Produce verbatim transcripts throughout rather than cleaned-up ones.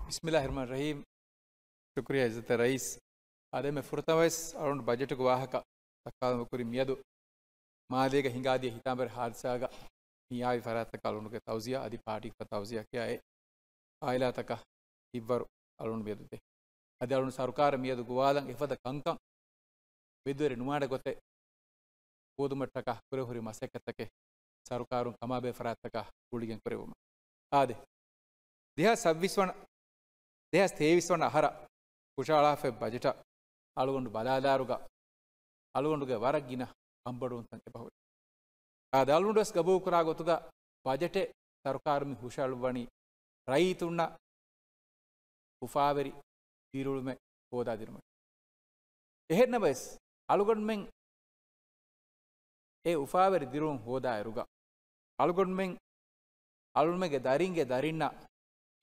ބިސްމިއްލާހި ރަޙްމާނި ރަޙީމް. ޝުކުރިއްޔާ އިއްޒަތްތެރި ރައީސް. އާދެ، އެންމެ ފުރަތަމަވެސް އަޅުގަނޑު ބަޖެޓުގެ ވާހަކަ ދައްކާލުމަށް ކުރިން މިއަދު މާލޭގަ ހިނގާދިޔަ ހިތާމަވެރި ހާދިސާގަ މި އާވި ފަރާތްތަކަށް އަޅުގަނޑުގެ ތައުޒިޔާ އަދި ޕާޓީގެ ތައުޒިޔާ ކިޔާ އެ އާއިލާތަކަށް ހިތްވަރު އަޅުގަނޑު މިއަދު ދޭ. އަދި އަޅުގަނޑު ސަރުކާރަށް މިއަދު ގޮވާލަން އެފަދަ ކަންކަން މެދުވެރި ނުވާނެ ގޮތެއް ހޯދުމަށްޓަކާ ކުރެވިހުރި މަސައްކަތްތަކެއް ސަރުކާރުން ކަމާބެހޭ ފަރާތްތަކާ ގުޅިގެން ކުރެވުމަށް. އާދެ، ދެހާސް ސައްބީސް ވަނަ، ދެހާސް ތޭވީސް ވަނަ އަހަރަށް ހުށަހަޅާފައި ބަޖެޓަށް އަޅުގަނޑު ބަލާލާއިރުގަ އަޅުގަނޑުގެ ވަރަށް ގިނަ ކަންބޮޑުވުންތައް އެބަހުރި. އާދެ، އަޅުގަނޑު ވެސް ގަބޫލުކުރާ ގޮތުގަ ބަޖެޓެއް ސަރުކާރު މި ހުށަހަޅުއްވަނީ ރައްޔިތުންނަށް އުފާވެރި ދިރިއުޅުމެއް ހޯދާދިނުމަށް. އެހެންނަމަވެސް، އަޅުގަނޑުމެން އެ އުފާވެރި ދިރިއުޅުން ހޯދާއިރުގަ، އަޅުގަނޑުމެން އަޅުގަނޑުމެންގެ ދަރިންގެ ދަރިންނަށް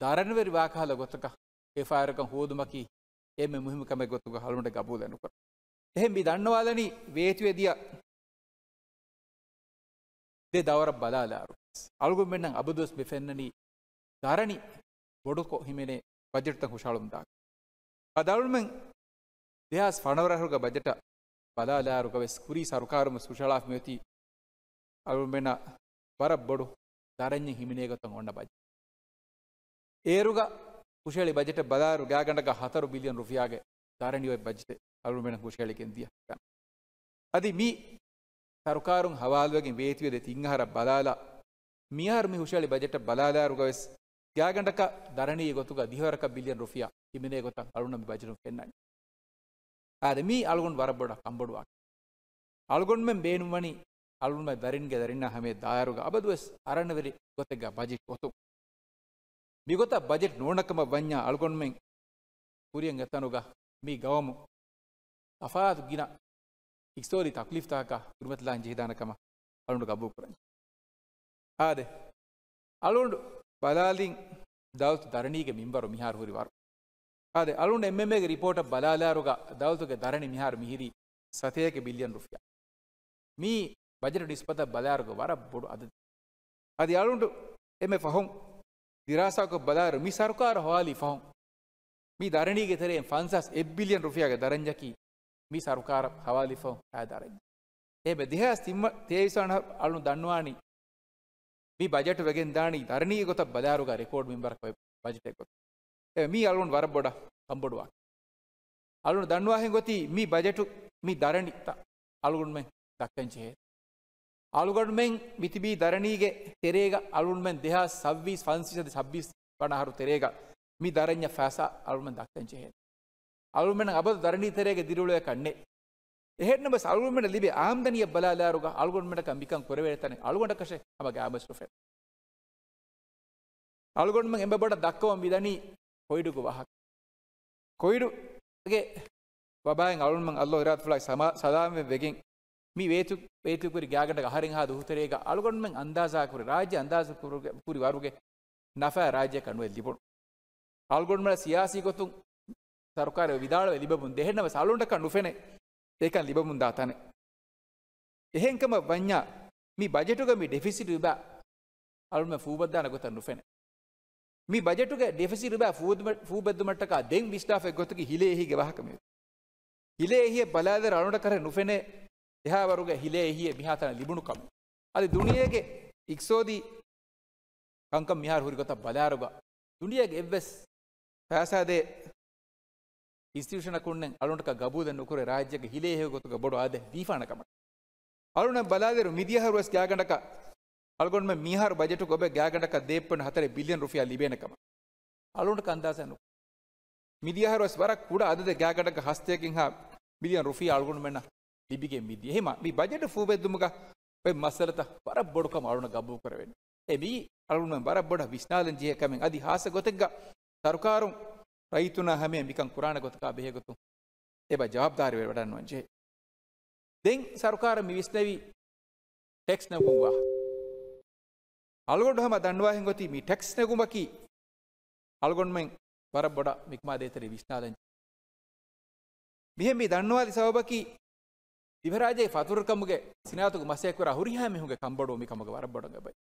ދަރަނިވެރި ވާކަހަލަ ގޮތަކަށް އެފްއައިއާރަކަށް ހޯދުމަކީ އެންމެ މުހިއްމު ކަމެއް ގޮތުގަ އަޅުގަނޑު ގަބޫލެއް ނުކުރަން. އެހެން މި ދަންނަވާލަނީ ވޭތުވެދިޔަ ދެ ދައުރަށް ބަލާލާއިރު، އަޅުގަނޑުމެންނަށް އަބަދުވެސް މި ފެންނަނީ ދަރަނި ބޮޑުކޮށް ހިމެނޭ ބަޖެޓްތައް ހުށަހަޅުމުންދާ. އަދި އަޅުގަނޑުމެން ދެހާސް ފަނަރަ އަހަރުގެ ބަޖެޓަށް ބަލާލާއިރުގަ ވެސް ކުރީ ސަރުކާރުން ވެސް ހުށަހަޅާފަ މިއޮތީ އަޅުގަނޑުމެންނަށް ވަރަށް ބޮޑު ދަރަންޏެއް ހިމެނޭ ގޮތަށް އޮންނަ ބަޖެޓް. އޭރުގަ ހުށަހެޅި ބަޖެޓަށް ބަލާއިރު ގާތްގަނޑަކަށް ހަތަރު ބިލިއަން ރުފިޔާގެ ދަރަނި އޮތް ބަޖެޓެއް އަޅުގަނޑުމެން ހުށަހެޅިގެން ދިޔަ. އަދި މި ސަރުކާރުން ހަވާލުވެގެން ވޭތުވެދިޔަ ތިން އަހަރަށް ބަލާލާ، މިއަހަރު މި ހުށަހެޅި ބަޖެޓަށް ބަލާލާއިރުގަ ވެސް ގާތްގަނޑަކަށް ދަރަނީގެ ގޮތުގަ ދިހަވަރަކަށް ބިލިއަން ރުފިޔާ ހިމެނޭ ގޮތަށް އަޅުގަނޑަށް މި ބަޖެޓުން ފެންނަނީ. އާދެ، މީ އަޅުގަނޑު ވަރަށް ބޮޑަށް ކަންބޮޑުވާ. އަޅުގަނޑުމެން ބޭނުންވަނީ އަޅުގަނޑުމެން ދަރިންގެ ދަރިންނާ ހަމަޔަށް ދާއިރުގަ އަބަދުވެސް އަރަނިވެރި ގޮތެއްގަ ބަޖެޓް އޮތުން. މިގޮތަށް ބަޖެޓް ނޯންނަ ކަމަށް ވަންޏާ އަޅުގަނޑުމެން ކުރިއަށް އެތަނުގަ މި ގައުމު ތަފާތު ގިނަ އިޤްތިޞާދީ ތަކްލީފްތަކަކާ ކުރިމަތިލާން ޖެހިދާނެ ކަމަށް އަޅުގަނޑު ގަބޫލުކުރަން. އާދެ، އަޅުގަނޑު ބަލާލިން ދައުލަތު ދަރަނީގެ މިންވަރު މިހާރު ހުރި ވަރު. އާދެ، އަޅުގަނޑު އެމްއެމްއޭގެ ރިޕޯޓަށް ބަލާލާއިރުގަ ދައުލަތުގެ ދަރަނި މިހާރު މިހިރީ ސަތޭކަ ބިލިއަން ރުފިޔާ. މީ ބަޖެޓު ނިސްބަތަށް ބަލާއިރުގަ ވަރަށް ބޮޑު އަދަދެއް. އަދި އަޅުގަނޑު އެންމެ ފަހުން ދިރާސާކޮށް ބަލާއިރު މި ސަރުކާރަށް ހަވާލުވި ފަހުން މި ދަރަނީގެ ތެރެއިން ފަންސާސް އެއް ބިލިއަން ރުފިޔާގެ ދަރަންޏަކީ މި ސަރުކާރަށް ހަވާލުވި ފަހުން އާ ދަރަންޏެއް. އެހެންވެ ދެހާސް ތިން ވަ-، ތޭވީސް ވަނަ އަޅުން ދަންނަވާނީ މި ބަޖެޓު ވެގެން ދާނީ ދަރަނީގެ ގޮތަށް ބަލާއިރުގަ ރެކޯޑް މިންވަރަކަށް އޮތް ބަޖެޓެއް ގޮތަށް. އެ މީ އަޅުން ވަރަށް ބޮޑަށް ކަންބޮޑުވާ. އަޅުން ދަންނަވާހެން ގޮތީ މި ބަޖެޓު މި ދަރަނިތައް އަޅުގަނޑުމެން ދައްކަން ޖެހޭ. އަޅުގަނޑުމެން މިތިބީ ދަރަނީގެ ތެރޭގަ އަޅުގަނޑުމެން ދެހާސް ސައްބީސް ފަންސަވީސް އަދި ސައްބީސް ވަނަ އަހަރު ތެރޭގަ މި ދަރަންޏަށް ފައިސާ އަޅުގަނޑުމެން ދައްކަން ޖެހޭ. އަޅުގަނޑުމެން އަބަދު ދަރަނީ ތެރޭގަ ދިރިއުޅޭކަށް ނެތް. އެހެންނަމަވެސް އަޅުގަނޑުމެންނަށް ލިބޭ އާމްދަނީއަށް ބަލާލާއިރުގަ އަޅުގަނޑުމެންނަކަށް މިކަން ކުރެވޭނެ ތަނެއް އަޅުގަނޑަކަށެއް ހަމަ ގައިމުވެސް ނުފެނޭ. އަޅުގަނޑުމެން އެންމެ ބޮޑަށް ދައްކަވަން މިދަނީ ކޮވިޑުގެ ވާހަކަ. ކޮވިޑުގެ ވަބާއިން އަޅުގަނޑުމެން އައްލޯ އިރާދަފުޅާއި ސަމާ-، ސަލާމަތްވެގެން މި ވޭތު-، ވޭތުކުރި ގާތްގަނޑަކަށް އަހަރެން ހާދަ އުހު ތެރޭގަ އަޅުގަނޑުމެން އަންދާޒާކުރި، ރާއްޖެ އަންދާޒާކުރި ވަރުގެ ނަފާ ރާއްޖެއަކަށް ނުއެއް ލިބުނު. އަޅުގަނޑުމެން ސިޔާސީ ގޮތުން ސަރުކާރެއް ވިދާޅުވެ ލިބެމުން ދޭ. އެހެންނަމަވެސް އަޅުގަނޑަކަށް ނުފެނޭ އެކަން ލިބެމުންދާ ތަނެއް. އެހެންކަމަށް ވަންޏާ މި ބަޖެޓުގަ މި ޑެފިސިޓް ރިބާ އަޅުގަނޑުމެން ފޫބައްދާނެ ގޮތަށް ނުފެނޭ. މި ބަޖެޓުގެ ޑެފިސިޓް ރިބާ ފޫ-، ފޫބެއްދުމަށްޓަކާ ދެން ވިސްނާފަ އެއްގޮތަކީ ހިލޭ އެހީގެ ވާހަކަ މި. ހިލޭ އެހީއަށް ބަލާލިއިރު އަޅުގަނޑަކަށް ނުފެނޭ އެހާ ވަރުގެ ހިލޭ އެހީއެއް މިހާތަނަށް ލިބުނު ކަމެއް. އަދި ދުނިޔޭގެ އިޤްތިޞާދީ ކަންކަން މިހާރު ހުރި ގޮތަށް ބަލާއިރުގަ ދުނިޔޭގެ އެއްވެސް ފައިސާދޭ އިންސްޓިޓިއުޝަނަކުންނެއް އަޅުގަނޑަކަށް ގަބޫލެއް ނުކުރޭ ރާއްޖޭގެ ހިލޭ އެހީ ގޮތުގަ ބޮޑު އާދައެއް ދީފާނެ ކަމަށް. އަޅުގަނޑަށް ބަލާލިއިރު މިދިޔަ އަހަރު ވެސް ގާތްގަނޑަކަށް އަޅުގަނޑުމެން މިހާރު ބަޖެޓުގަ އޮބެ ގާތްގަނޑަކަށް ދޭއްޕޮއިންޓް ހަތަރެއް ބިލިއަން ރުފިޔާ ލިބޭނެ ކަމަށް އަޅުގަނޑަކަށް އަންދާޒާ ނުކުރޭ. މިދިޔަ އަހަރު ވެސް ވަރަށް ކުޑަ އަދަދެއް ގާތްގަނޑަކަށް ހަސަތޭކަ ހާ ބިލިއަން ރުފިޔާ އަޅުގަނޑުމެންނަށް ލިބިގެން މިދިޔަ. އެހެން މި ބަޖެޓު ފޫބެއްދުމުގަ އޮތް މައްސަލަތައް ވަރަށް ބޮޑު ކަމަށް އަޅުގަނޑަށް ގަބޫލު ކުރެވޭނެ. އެ މީ އަޅުގަނޑުމެން ވަރަށް ބޮޑަށް ވިސްނާލަން ޖެހޭ ކަމެއް. އަދި ހާއްސަ ގޮތެއްގަ ސަރުކާރުން ރައްޔިތުންނާ ހަމަޔަށް މިކަން ކުރާނެ ގޮތަކާ ބެހޭ ގޮތުން އެބަ ޖަވާބުދާރީވެ ވަޑައިގަންނަވަން ޖެހޭ. ދެން ސަރުކާރަށް މި ވިސްނެވި ޓެކްސް ނެގުން ވާ. އަޅުގަނޑު ހަމަ ދަންނަވާހެން ގޮތީ މި ޓެކްސް ނެގުމަކީ އަޅުގަނޑުމެން ވަރަށް ބޮޑަށް މިކަމާ ދޭތެރޭ ވިސްނާލަން. މިހެން މި ދަންނަވާލި ސަބަބަކީ ދިވެހިރާއްޖޭގެ ފަތުރުކަމުގެ ސިނާއަތުގެ މަސައްކަތް ކުރާ ހުރިހާ މީހުންގެ ކަންބޮޑުވުން މިކަމުގެ ވަރަށް ބޮޑަށް އެބައޮތް.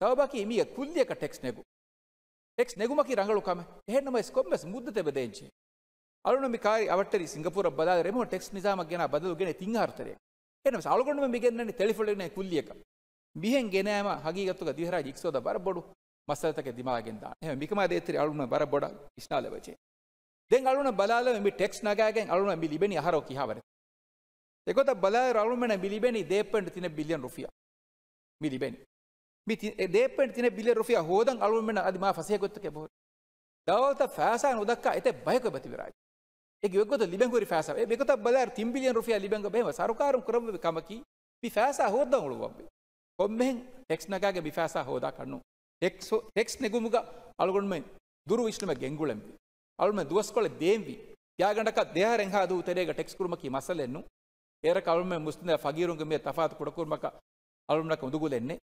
ސަބަބަކީ މީގެ ކުއްލިއަކަށް ޓެކްސް ނެގުން. ޓެކްސް ނެގުމަކީ ރަނގަޅު ކަމެއް. އެހެންނަމަވެސް ކޮންމެސް މުއްދަތެއް އެބަ ދޭންޖެހޭ. އަޅުން މި ކާރި އަވަށްޓެރި ސިންގަޕޫރަށް ބަލާލި ރެމޯޓް ޓެކްސް ނިޒާމަށް ގެނާ ބަދަލު ގެނޭ ތިން އަހަރު ތެރޭ. އެހެންނަމަވެސް އަޅުގަނޑުމެން މި ގެންނަނީ ތެޅިފޮޅިގެން ކުއްލިއަކަށް. މިހެން ގެނައިމަ ހަގީގަތުގަ ދިވެހިރާއްޖެ އިޤްތިޞާދަށް ވަރަށް ބޮޑު މައްސަލަތަކެއް ދިމާވެގެން ދާނެ. އެހެން މިކަމާ ދޭތެރޭ އަޅުން ވަރަށް ބޮޑަށް ވިސްނާލެވޭ. ދެން އަޅުން ބަލާލަމެ މި ޓެކްސް ނަގާގެން އަޅުން މި ލިބެނީ އަހަރަށް ކިހާވަރެއް. އެގޮތަށް ބަލާއިރު އަޅުންމެންނަށް މި ލިބެނީ ދޭއް ޕޮއިންޓް ތިނެއް ބިލިއަން ރުފިޔާ. މި ލިބެނީ. މި ތި-، އެ ދޭއް ޕޮއިންޓް ތިނެއް ބިލިއަން ރުފިޔާ ހޯދަން އަޅުންމެންނަށް އަދި މާ ފަސޭހަ ގޮތްތަކެއް އެބަހުރި. ދައުލަތަށް ފައިސާ ނުދައްކާ އެތައް ބަޔަކު އެބަތިބި ރާއްޖެ. އޭގެ އެއްގޮތަށް ލިބެން ހުރި ފައިސާ. އެ އެގޮތަށް ބަލާއިރު ތިން ބިލިއަން ރުފިޔާ ލިބެން ގޮ ބޭން ސަރުކާރުން ކުރައްވެވި ކަމަކީ މި ފައިސާ ހޯއްދަން އުޅުއްވަންވީ. ކޮންމެހެން ޓެކްސް ނަގާގެން މި ފައިސާ ހޯދާކަށްނު. ޓެކްސް ހޯ-، ޓެކްސް ނެގުމުގަ އަޅުގަނޑުމެން ދުރު ވިސްނުމެއް ގެންގުޅެންވީ. އަޅުމެން ދުވަސްކޮޅެއް ދޭންވީ. ތިޔާގަނޑަކަށް ދެއަހަރެއްހާ ދުވަހު ތެރޭގަ ޓެކްސް ކުރުމަކީ މައްސަލައެއްނު. އޭރަކަށް އަޅުމެން މުސްތުންދަ ފަގީރުންގެ މި ތަފާތު ކުޑަކުރުމަކަށް އަޅުމެންނަކަށް އުނދަގުލެއްނެ.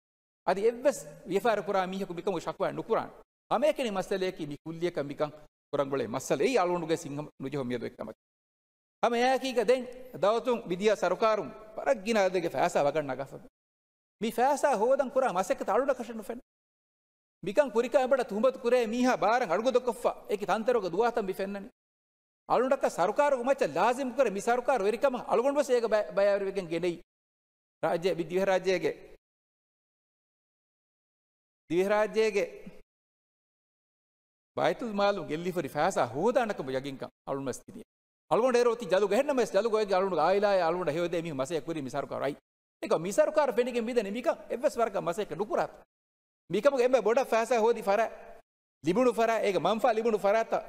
އަދި އެއްވެސް ވިޔަފާރި ކުރާ މީހަކު މިކަމުގެ ޝަކުވާ ނުކުރާނެ. ހަމައެކަނި މައްސަލަޔަކީ މި ކުއްލިއަކަށް މިކަން ކުރަން ގުޅޭ މައްސަލަ. އެއީ އަޅުގަނޑުގެ ސިންހަ ނުޖެހުނު މިއަދު އެއްކަމަކީ. ހަމަ އެއާއެކީގަ ދެން ދައުލަތުން މިދިޔަ ސަރުކާރުން ވަރަށް ގިނަ އަދަދެއްގެ ފައިސާ ވަގަށް ނަގާފަ. މި ފައިސާ ހޯދަން ކުރާ މަސައްކަތަށް އަޅުގަނޑަކަށެއް ނުފެނޭ. މިކަން ކުރިކަމަށް ތުހުމަތު ކުރޭ މީހާ ބާރަށް އަޑުގަދަކޮށްފަ އެކި ތަންތަރުގަ ދުވާތަން މި ފެންނަނީ. އަޅުގަނޑަކަށް ސަރުކާރުގެ މައްޗަށް ލާޒިމް ކުރޭ މި ސަރުކާރު ވެރިކަމަށް އަޅުގަނޑުވެސް އޭގަ ބައި-، ބަޔާވެރިވެގެން ގެނެއް. ރާއްޖެ، މި ދިވެހިރާއްޖޭގެ، ދިވެހިރާއްޖޭގެ ބައިތުލްމާލުން ގެއްލިފަ ހުރި ފައިސާ ހޯދާނެކަމުގެ ޔަގީންކަން އަޅުގަނޑު ވެސް ތިބި. އަޅުގަނޑު އޭރު އޮތީ ޖަލުގަ. އެހެންނަމަވެސް ޖަލުގަ އޮތް އަޅުގަނޑުގެ އާއިލާއާ އަޅުގަނޑަށް ހެޔޮ ދޭ މީހުން މަސައްކަތް ކުރީ މި ސަރުކާރު އައި. އެކަމަކު މި ސަރުކާރު ފެނިގެން މިދަނީ މިކަން އެއްވެސް ވަރަކަށް މަސައްކަތް ނުކުރާތަން. މިކަމުގެ އެންމެ ބޮޑަށް ފައިސާ ހޯދި ފަރާތް، ލިބުނު ފަރާތް، އޭގެ މަންފާ ލިބުނު ފަރާތްތައް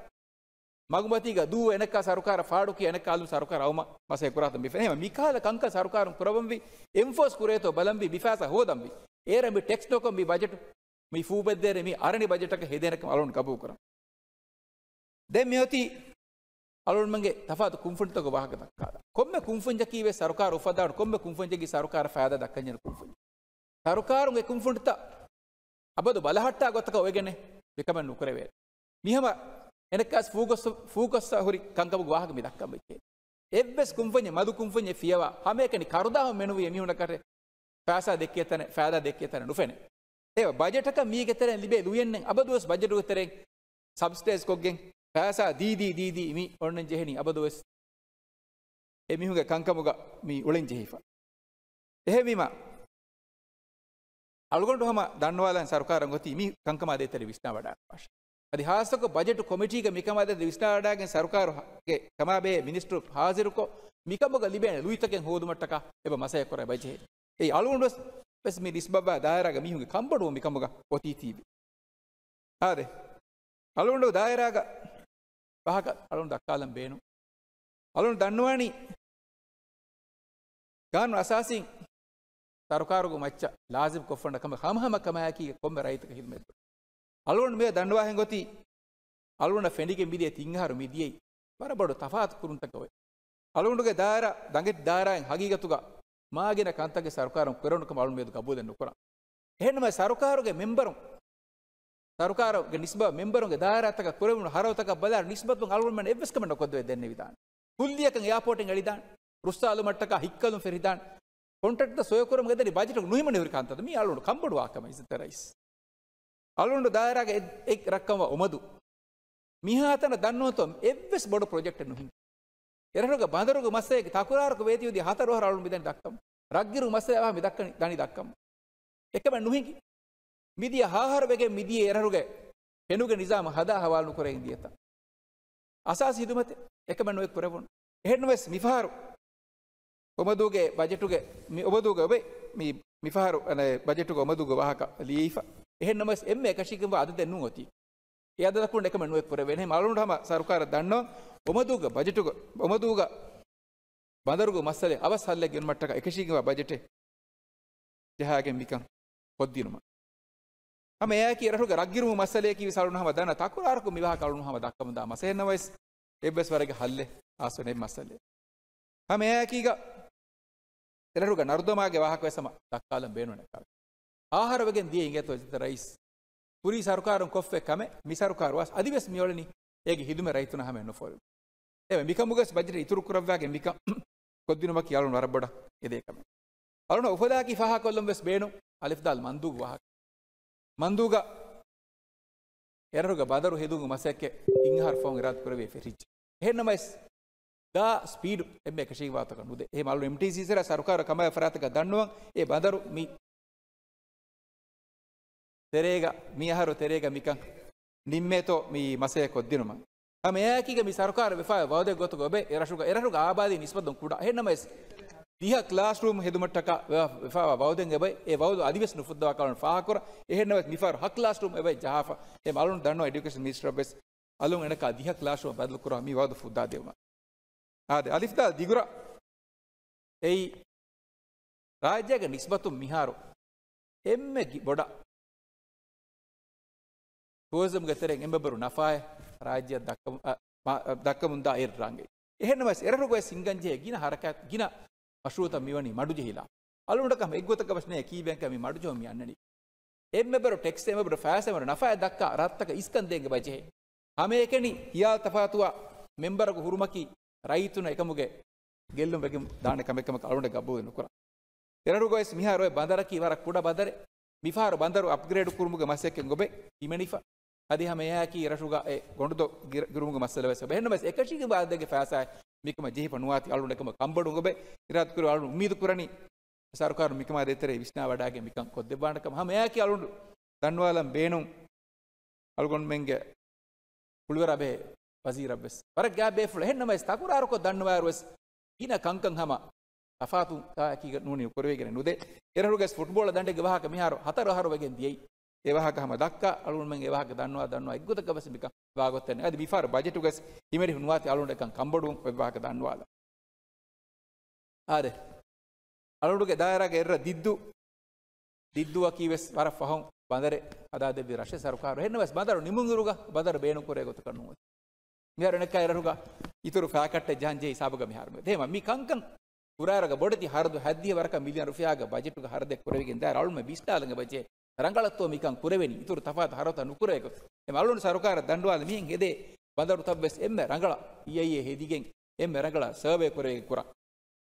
މަގުމަތީގަ ދޫ އެނަކާ ސަރުކާރަށް ފާޑުކިޔާ އެނަކާ އަލުން ސަރުކާރަށް އައުމަށް މަސައްކަތް ކުރާތަން މި ފެނޭ. މިކަހަލަ ކަންކަން ސަރުކާރުން ކުރައްވަންވީ، އެންފޯސް ކުރޭތޯ ބަލަންވީ، މި ފައިސާ ހޯދަންވީ. އޭރަށް މި ޓެކްސް ނުކޮށް މި ބަޖެޓު، މި ފޫބެއްދޭނެ މި އަރަނި ބަޖެޓަކަށް ހެދޭނެކަން އަޅުން ގަބޫލުކުރަން. ދެން މިއޮތީ އަޅުގަނޑުމެންގެ ތަފާތު ކުންފުނިތަކުގެ ވާހަކަ ދައްކާލަން. ކޮންމެ ކުންފުންޏަކީ ވެސް ސަރުކާރު އުފައްދާ، ކޮންމެ ކުންފުންޏަކީ ސަރުކާރަށް ފައިދާ ދައްކަންޖެހޭ ކުންފުންޏެއް. ސަރުކާރުގެ ކުންފުނިތައް އަބަދު ބަލަހައްޓާ ގޮތަކަށް އޮވެގެނެއް މިކަމެއް ނުކުރެވޭ. މިހަމަ އެނަކާސް ފޫގޮއްސަ-، ފޫގޮއްސަ ހުރި ކަންކަމުގެ ވާހަކަ މި ދައްކަން ވެއްޖެ. އެއްވެސް ކުންފުންޏެއް، މަދު ކުންފުންޏެއް ފިޔަވާ، ހަމައެކަނި ކަރުދާހުން މެނުވީ އެމީހުންނަކަށެ ފައިސާ ދެއްކޭ ތަނެއް، ފައިދާ ދެއްކޭ ތަނެއް ނުފެނޭ. އެ ބަޖެޓަކަށް މީގެ ތެރެއިން ލިބޭ ލުޔެއްނެއް އަބަދުވެސް ބަޖެޓުގެ ތެރެއިން ސަބްސިޑައިޒް ކޮށްގެން ފައިސާ ދީ ދީ ދީ ދީ މި އޮންނަން ޖެހެނީ އަބަދުވެސް އެމީހުންގެ ކަންކަމުގަ މި އުޅެން ޖެހިފަ. އެހެންވީމަ، އަޅުގަނޑު ހަމަ ދަންނަވާލަން ސަރުކާރަށް އޮތީ މި ކަންކަމާ ދޭތެރޭ ވިސްނާވަޑާން ވާށޭ. އަދި ހާއްސަކޮށް ބަޖެޓު ކޮމިޓީގެ މިކަމާ ދޭތެރޭ ވިސްނާވަޑާގެން ސަރުކާރުގެ ކަމާބެހޭ މިނިސްޓަރު ހާޒިރުކޮށް، މިކަމުގަ ލިބޭނެ ލުއިތަކެއް ހޯދުމަށްޓަކާ އެބަ މަސައްކަތް ކުރައްވައިޖެހޭ. އެއީ އަޅުގަނޑުވެސް، ވެސް މި ނިސްބަތްވާ ދާއިރާގެ މީހުންގެ ކަންބޮޑުވުން މިކަމުގަ އޮތީތީވެ. އާދެ. އަޅުގަނޑު ދާއިރާގަ ވާހަކަ އަޅުން ދައްކާލަން ބޭނުން. އަޅުން ދަންނަވާނީ ގާނޫނު އަސާސީން ސަރުކާރުގެ މައްޗަށް ލާޒިމް ކޮށްފަންނަ ކަމެއް ހަމަހަމަ ކަމާއެކީގަ ކޮންމެ ރައްޔިތަކަށް ހިދުމަތް ދޭ. އަޅުގަނޑު މިއަށް ދަންނަވާހެން އޮތީ، އަޅުގަނޑަށް ފެނިގެން މިދިޔަ ތިން އަހަރު މިދިޔައީ ވަރަށް ބޮޑު ތަފާތު ކުރުންތަކަށް އޮތް. އަޅުގަނޑުގެ ދާއިރާ، ދަނގެތި ދާއިރާއިން ހަގީގަތުގަ މާގިނަ ކަންތަކެއް ސަރުކާރުން ކުރެވުނު ކަމަށް އަޅުން މިއަދު ގަބޫލެއް ނުކުރަން. އެހެންނަމަ ސަރުކާރުގެ މެމްބަރުން، ސަރުކާރުގެ ނިސްބަތް މެމްބަރުންގެ ދާއިރާތަކަށް ކުރެވުނު ހަރަދުތަކަށް ބަލާ ނިސްބަތުން އަޅުގަނޑުމެން އެއްވެސް ކަމެއް ނުކޮށްދެވޭ ދެންނެވިދާނެ. ކުއްލިއަކަށް އެއާޕޯޓެއް އެޅިދާނެ. ރުއްސާލުމަށްޓަކާ ހިއްކަލުން ފެށިދާނެ. ކޮންޓްރެކްޓްތައް ސޮއި ކުރުމުގެ ދަނީ ބަޖެޓު ނުހިމަނެ ހުރި ކަންތައް. މީ އަޅުގަނޑު ކަންބޮޑުވާ ކަމެއް އިއްޒަތްތެރި ރައީސް. އަޅުގަނޑު ދާއިރާގެ އެއް، އެއް ރައްކަންވާ އޮމަދު. މިހާތަނަށް ދަންނަވަންތޯ އެއްވެސް ބޮޑު ޕްރޮޖެކްޓެއް ނުހިނގި. އެރަށުގެ ބަނދަރުގެ މައްސަލައިގެ ތަކުރާރަކު ވޭތީ އޮތީ ހަތަރު އަހަރު އަޅުން މިދަނީ ދައްކަމުން. ރަށްގިރު މައްސަލަ ވާހަކަ މި ދައްކަނީ، ދަނީ ދައްކަމުން. އެކަމެއް ނުހިނގި. މިދިޔަ ހަ އަހަރު ވެގެން މިދިޔަ އެރަށުގެ ފެނުގެ ނިޒާމު ހަދާ ހަވާލު ނުކުރެވިގެން ދިޔަތަ؟ އަސާސީ ހިދުމަތެއް އެކަމެއް ނުވެ ކުރެވުނު. އެހެންނަމަވެސް މިފަހަރު އޮމަދޫގެ ބަޖެޓުގެ، މި އޮމަދޫގެ އޮބެ، މި މިފަހަރު އަނެ ބަޖެޓުގެ އޮމަދޫގެ ވާހަކަ ލިޔެފަ. އެހެންނަމަވެސް އެންމެ އެކަށީގެންވާ އަދަދެއް ނޫން އޮތީ. އެ އަދަދަކުން އެކަމެއް ނުވެ ކުރެވޭނެ. އެހެން އަޅުގަނޑު ހަމަ ސަރުކާރަށް ދަންނަވަން އޮމަދޫގެ ބަޖެޓުގަ، އޮމަދޫގަ ބަނދަރުގެ މައްސަލަ އަވަސް ހައްލެއް ގެނުމަށްޓަކާ އެކަށީގެންވާ ބަޖެޓެއް ޖަހާގެން މިކަން ކޮށްދިނުމަށް. ހަމަ އެއާއެކީ އެރަށުގެ ރަށްގިރުމު މައްސަލަޔަކީ ވެސް އަޅުން ހަމަ ދަންނަ ތަކުރާރަކު މި ވާހަކަ އަޅުން ހަމަ ދައްކަމުން ދާ މަސައްކަތެއް ނަމަވެސް، އެއްވެސް ވަރެއްގެ ހައްލެއް އާސްވެ ނެތް މައްސަލައެއް. ހަމަ އެއާއެކީގަ އެރަށުގެ ނަރުދަމާގެ ވާހަކަ ވެސް ހަމަ ދައްކާލަން ބޭނުން އެކާ. އަހަރު ވެގެން ދިޔަ އިނގޭތޯ އިއްޒަތްތެރި ރައީސް. ކުރީ ސަރުކާރުން ކޮށްފަ ކަމެއް މި ސަރުކާރު ވެސް އަދިވެސް މިއުޅެނީ އޭގެ ހިދުމަތް ރައްޔިތުންނަށް ހަމައެއް ނުފޯރި. އެވެ، މިކަމުގަސް ބަޖެޓް އިތުރު ކުރައްވާގެން މިކަން ކޮށްދިނުމަކީ އަޅުން ވަރަށް ބޮޑަށް އެދޭ ކަމެއް. އަޅުން އުފަލާކީ ފާހަގަކޮށްލަން ވެސް ބޭނުން އަލިފް ދާލް މަންދޫގު ވާހަކަ. މަންދޫގަ އެރަށުގަ ބަނދަރު ހެދުމުގެ މަސައްކަތް ހިނގާ ހަރު ފަހުން އިރާދަ ކުރެވި ފެށިއްޖެ. އެހެންނަމަވެސް، ދާ ސްޕީޑު އެންމެ އެކަށީގެންވާ ގޮތަކަށް ނުދޭ. އެހެން އަޅުގަނޑު އެމްޓީސީސީއާ ސަރުކާރު ކަމާ ފަރާތަކަށް ދަންނަވަން އެ ބަނދަރު މި ތެރޭގަ، މި އަހަރު ތެރޭގަ މިކަން ނިންމޭތޯ މި މަސައްކަތް ކޮށްދިނުމަށް. ހަމަ އެއާއެކީގަ މި ސަރުކާރު ވެފާ ވައުދެއް ގޮތުގަ އޮބެ އެރަށުގަ، އެރަށުގަ އާބާދީ ނިސްބަތުން ކުޑަ. އެހެންނަމަވެސް، ދިހަ ކްލާސްރޫމް ހެދުމަށްޓަކާ ވެ-، ވެފާވާ ވައުދެއް އެބައި، އެ ވައުދު އަދިވެސް ނުފުއްދަވާކަށް ފާހަގަކުރަން. އެހެންނަމަވެސް، މިފަހަރު ހަ ކްލާސްރޫމް އެބައި ޖަހާފަ. އެ އަޅުން ދަންނަވަން އެޑިއުކޭޝަން މިނިސްޓަރަށް ވެސް އަލުން އެނަކާ ދިހަ ކްލާސްރޫމް ބަދަލުކުރާ މި ވައުދު ފުއްދާދެވުމަށް. އާދެ، އަލިފް ދާލް ދިގުރަ އެއީ ރާއްޖޭގެ ނިސްބަތުން މިހާރު އެންމެ ގި-، ބޮޑަށް ޓޫރިޒަމްގެ ތެރެއިން އެންމެ ބޮޑު ނަފާއެއް ރާއްޖެއަށް ދައްކަމު-، އަ، މަ-، އަ، ދައްކަމުންދާ އެއް ރަނގެއް. އެހެންނަމަވެސް، އެރަށުގަވެސް ހިނގަންޖެހޭ ގިނަ ހަރަކާތް، ގިނަ މަޝްރޫއުތައް މިވަނީ މަޑުޖެހިލާ. އަޅުގަނޑަކަށް އެއްގޮތަކަށް ވެސް ނޭ ކީއްވެގެން މި މަޑުޖެހުން މި އަންނަނީ. އެންމެ ބޮޑު ޓެކްސް، އެންމެ ބޮޑު ފައިސާ، އެންމެ ބޮޑު ނަފާއެއް ދައްކާ ރަށްތަކަށް އިސްކަން ދޭން އެބަޖެހޭ. ހަމައެކަނި ހިޔާލު ތަފާތުވާ މެންބަރަކު ހުރުމަކީ ރައްޔިތުންނަށް އެކަމުގެ ގެއްލުން ވެގެން ދާނެ ކަމެއް ކަމަކަށް އަޅުގަނޑު ގަބޫލެއް ނުކުރަން. އެރަށުގަވެސް މިހާރު އޮތް ބަނދަރަކީ ވަރަށް ކުޑަ ބަނދަރެއް. މިފަހަރު ބަނދަރު އަޕްގްރޭޑް ކުރުމުގެ މަސައްކަތް އޮބެ ހިމެނިފަ. އަދި ހަމަ އެއާއެކީ އެރަށުގަ އެ ގޮނޑުދޮށް ގިރ-، ގިރުމުގެ މައްސަލަ ވެސް އޮބެ. އެހެންނަމަވެސް، އެކަށީގެންވާ އަދަދެއްގެ ފައިސާއެއް މިކަމަށް ޖެހިފަ ނުވާތީ އަޅުގަނޑު އެކަމަށް ކަންބޮޑުވުން އޮބެ. އިރާދަ ކުރި އަޅުގަނޑު އުއްމީދު ކުރަނީ ސަރުކާރު މިކަމާ ދޭތެރޭ ވިސްނާވަޑައިގެން މިކަން ކޮށްދެއްވާނެ ކަމަށް. ހަމަ އެއާއެކީ އަޅުގަނޑު ދަންނަވާލަން ބޭނުން އަޅުގަނޑުމެންގެ ކުޅިވަރާ ބެހޭ ވަޒީރަށް ވެސް. ވަރަށް ގާތް ބޭފުޅެއް. އެހެންނަމަވެސް، ތަކުރާރުކޮށް ދަންނަވާއިރު ވެސް ގިނަ ކަންކަން ހަމަ ތަފާތު ތާކީގަ ނޫނީ ކުރެވިގެނެއް ނުދޭ. އެރަށުގަސް ފުޓްބޯޅަ ދަނޑެއްގެ ވާހަކަ މިހާރު ހަތަރު އަހަރު ވެގެން ދިޔައީ. އެ ވާހަކަ ހަމަ ދައްކާ، އަޅުގަނޑުމެން އެ ވާހަކަ ދަންނަވާ، ދަންނަވާ އެއްގޮތަކަށް ވެސް މިކަން ވާގޮތެއް ނެތް. އަދި މިފަހަރު ބަޖެޓުގަސް ހިމެނި ނުވާތީ އަޅުގަނޑު އެކަން ކަންބޮޑުވުން އޮތް ވާހަކަ ދަންނަވާލަން. އާދެ. އަޅުގަނޑުގެ ދާއިރާގެ އެއްރަށް ދިއްދޫ، ދިއްދޫއަކީ ވެސް ވަރަށް ފަހުން ބަނދަރެއް ހަދާދެއްވި ރަށެއް ސަރުކާރު. އެހެންނަމަވެސް، ބަނދަރު ނިމުނުއިރުގަ ބަނދަރު ބޭނުންކުރޭ ގޮތަކަށް ނޫން. މިހާރު އެނަކާ އެރަށުގަ އިތުރު ފައިކަށްޓެއް ޖަހަންޖެހި ހިސާބުގަ މިހާރު މި. އެހެންވީމަ މި ކަންކަން ކުރާއިރުގަ ބޮޑެތި ހަރަދު ހަތްދިހަ ވަރަކަށް މިލިއަން ރުފިޔާގެ ބަޖެޓުގަ ހަރަދެއް ކުރެވިގެން ދާއިރު އަޅުގަނޑު ވިސްނާލަން އެބަޖެހޭ ރަނގަޅަށްތޯ މިކަން ކުރެވެނީ، އިތުރު ތަފާތު ހަރަދުތައް ނުކުރޭ ގޮތަށް. އެހެންވީމަ އަޅުގަނޑު ސަރުކާރަށް ދަންނަވާލަން މިހެން ހެދޭ ބަނދަރުތައް ވެސް އެންމެ ރަނގަޅަށް އީއައިއޭ ހެދިގެން އެންމެ ރަނގަޅަށް ސަރވޭ ކުރެވިގެން ކުރަން.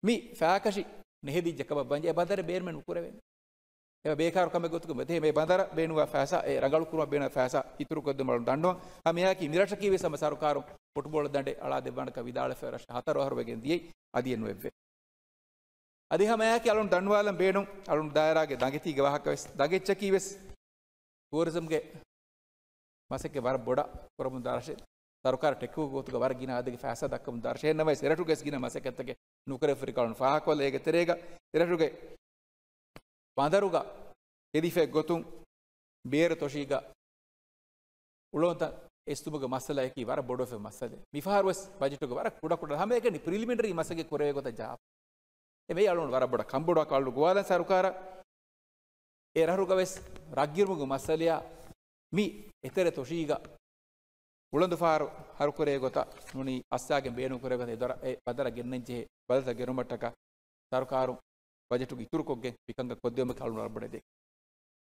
މި ފައިކަށި ނެހެދިއްޖެ ކަމަށް ވަންޖެ އެ ބަނދަރެއް ބޭނުމެއް ނުކުރެވޭނެ. އެ ބޭކާރު ކަމެއް ގޮތުގަ މެދޭ މި ބަނދަރަށް ބޭނުންވާ ފައިސާ، އެ ރަނގަޅު ކުރުމަށް ބޭނުންވާ ފައިސާ އިތުރުކޮށްދެމުން އަޅުގަނޑު ދަންނަވަން. ހަމައެއާއެކީ މިރަށަކީ ވެސް ހަމަ ސަރުކާރުން ފުޓްބޯޅަ ދަނޑެއް އަޅާދެއްވާނެކަން ވިދާޅުވެފަ ރަށަށް ހަތަރު އަހަރު ވެގެން ދިޔައީ އަދިއެއް ނުވެއްވޭ. އަދި ހަމައެއާއެކީ އަޅުގަނޑު ދަންނަވާލަން ބޭނުން އަޅުގަނޑު ދާއިރާގެ ދަނގެތީގެ ވާހަކަ ވެސް. ދަނގެއްޗަކީ ވެސް ޓޫރިޒަމްގެ މަސައްކަތް ވަރަށް ބޮޑަށް ކުރަމުން ދާ ރަށެއް. ސަރުކާރަށް ޓެކްކު ގޮތުގަ ވަރަށް ގިނަ އަދަދެއްގެ ފައިސާ ދައްކަމުން ދާ ރަށެއް. އެހެންނަމަވެސް އެރަށުގެ ވެސް ގިނަ މަސައްކަތްތަކެއް ނުކުރެވިފަ ކަމަށް ފާހަގަކޮށްލަން. އޭގެ ތެރޭގަ އެރަށުގެ ބަނދަރުގަ ހެދިފައި ގޮތުން ބޭރު ތޮށީގަ އުޅަނދުތައް އެއްސުމުގެ މައްސަލައަކީ ވަރަށް ބޮޑުވެފަ މައްސަލައެއް. މިފަހަރު ވެސް ބަޖެޓުގަ ވަރަށް ކުޑަކުޑަ ހަމައެކަނި ޕްރިލިމިނަރީ މަސައްކަތް ކުރެވޭ ގޮތަށް ޖަހާފަ. އެ މިއީ އަޅުގަނޑު ވަރަށް ބޮޑަށް ކަންބޮޑުވާ އަޅުގަނޑު ގޮވާލަން ސަރުކާރަށް. އެ ރަށުގަ ވެސް ރަށްގިރުމުގެ މައްސަލައާ މި އެތެރެ ތޮށީގަ އުޅަނދު ފަހަރު ހަރުކުރޭ ގޮތަށް ނޫނީ އައްސާގެން ބޭނުންކުރޭ ގޮތަށް އެ ދޮރަށް އެ ބަނދަރަށް ގެންނަން ޖެހޭ ބަދަލުތައް ގެނުމަށްޓަކާ ސަރުކާރުން ބަޖެޓުގެ އިތުރުކޮށްގެން މިކަންކަން ކޮށްދެވުމަކީ އަޅުގަނޑު ވަރަށް ބޮޑަށް ދެ.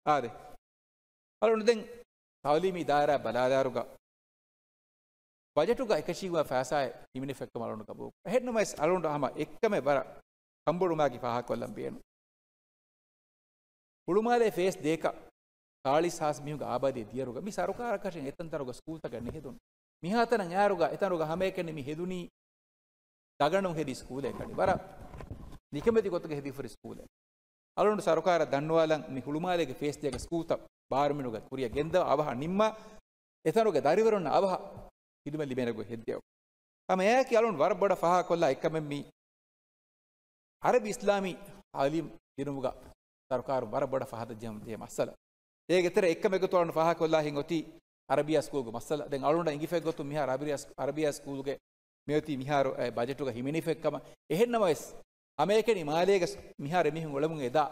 އާދެ. އަޅުގަނޑު ދެން ތައުލީމީ ދާއިރާ ބަލާލާއިރުގަ ބަޖެޓުގަ އެކަށީގެންވާ ފައިސާއެއް ހިމެނިފައި ކަމަށް އަޅުގަނޑު ގަބޫލު. އެހެންނަމަވެސް އަޅުގަނޑު ހަމަ އެއްކަމެއް ވަރަށް ކަންބޮޑުވުމާއެކީ ފާހަގަކޮށްލަން ބޭނުން. ހުޅުމާލޭ ފޭސް ދޭކަށް ސާޅީސް ހާސް މީހުންގެ އާބާދީ ދިޔައިރުގަ މި ސަރުކާރަކަށެއް އެތަންތަނުގަ ސްކޫލްތަކެއް ނެހެދުނު. މިހާތަނަށް އައިއިރުގަ އެތަނުގަ ހަމައެކަނި މި ހެދުނީ ދަގަނޑުން ހެދި ސްކޫލެއް ކަނޑި. ވަރަށް ނިކަމެތި ގޮތުގަ ހެދިފަ ހުރި ސްކޫލެއް. އަޅުގަނޑު ސަރުކާރަށް ދަންނަވާލަން މި ހުޅުމާލޭގެ ފޭސް ދޭގެ ސްކޫލްތައް ބާރުމިނުގަ ކުރިއަށް ގެންދަވާ އަވަހަށް ނިންމާ އެތަނުގެ ދަރިވަރުންނަށް އަވަހަށް ހިދުމަތް ލިބޭނެ ގޮތް ހެއްދެވުން. ހަމަ އެއާއެކީ އަޅުގަނޑު ވަރަށް ބޮޑަށް ފާހަގަކޮށްލާ އެއްކަމެއް މީ އަރަބި އިސްލާމީ ތައުލީމް ދިނުމުގަ ސަރުކާރުން ވަރަށް ބޮޑަށް ފަހަތަށް ޖެހުން ޖެހޭ މައްސަލަ. އޭގެ ތެރޭ އެއްކަމެއް ގޮތުން އަޅުގަނޑު ފާހަގަކޮށްލާ ހިނގޮތީ އަރަބިޔާ ސްކޫލްގެ މައްސަލަ. ދެން އަޅުގަނޑަށް އިނގިފައި ގޮތުން މިހާރު އަރަބިޔާ ސް-، އަރަބިޔާ ސްކޫލްގެ މިއޮތީ މިހާރު އެ ބަޖެޓުގަ ހިމެނިފައި ކަމަށް. އެހެންނަމަވެސް، ހަމައެކަނި މާލޭގަ ސް-، މިހާރު އެމީހުން އުޅެމުން އެދާ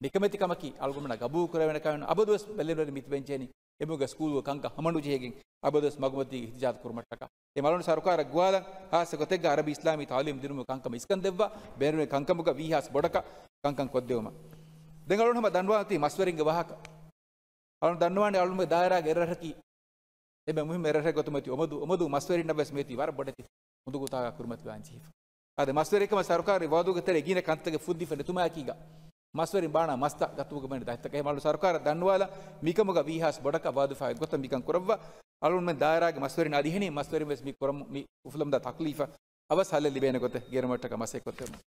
ނިކަމެތިކަމަކީ އަޅުގަނޑުމެންނަށް ގަބޫލު ކުރެވޭނެ ކަމެއް ނޫން. އަބަދުވެސް ބެލެނިވެރި މިތިބެންޖެހެނީ އެމީހުންގެ ސްކޫލްގެ ކަންކަން ހަމަނުޖެހިގެން އަބަދުވެސް މަގުމަތީގެ އިހްތިޖާޖު ކުރުމަށްޓަކާ. އެ މައުލޫމާތު ސަރުކާރަށް ގޮވާލަން ހާއްސަ ގޮތެއްގަ އަރަބި އިސްލާމީ ތައުލީމް ދިނުމުގެ ކަންކަމަށް އިސްކަން ދެއްވާ، ބޭނުމެއް ކަންކަމުގަ ވީހާވެސް ބޮޑަކަށް ކަންކަން ކޮށްދެވުމަށް. ދެން އަޅުގަނޑު ހަމަ ދަންނަވާން ތީ މަސްވެރިންގެ ވާހަކަ. އަޅުގަނޑު ދަންނަވާނެ އަޅުގަނޑުގެ ދާއިރާގެ އެރަށަކީ އެންމެ މުހިއްމު އެރަށެއް ގޮތުން މިއޮތީ އޮމަދޫ، އޮމަދޫ މަސްވެރިންނަށް ވެސް މިއޮތީ ވަރަށް ބޮޑެތި އުނދަގޫތަކާ ކުރިމަތި ވާންޖެހިފަ. އާދެ، މަސްވެރިކަމަށް ސަރުކާރު ވައުދުގެ ތެރޭ ގިނަ ކަންތައް ފުއްދިފަ ނެތުމާއެކީގަ މަސްވެރިން ބާނާ މަސްތައް ގަތުމުގެ ބައިން ދަތިތަކެއް. އެހެން ސަރުކާރަށް ދަންނަވާލަ މިކަމުގަ ވީހާސް ބޮޑަކަށް ވާދުފާ އެއްގޮތަށް މިކަން ކުރައްވާ. އަޅުގަނޑުމެން ދާއިރާގެ މަސްވެރިން އަދި އެހެނީ މަސްވެރިން ވެސް މި ކުރަމު މި އުފުލަމުންދާ ތަކްލީފަށް އަވަސް ހައްލެއް ލިބޭނެ ގޮތެއް ގޭރުމަށްޓަކަ މަސައްކަތް ކޮށްދެމުން.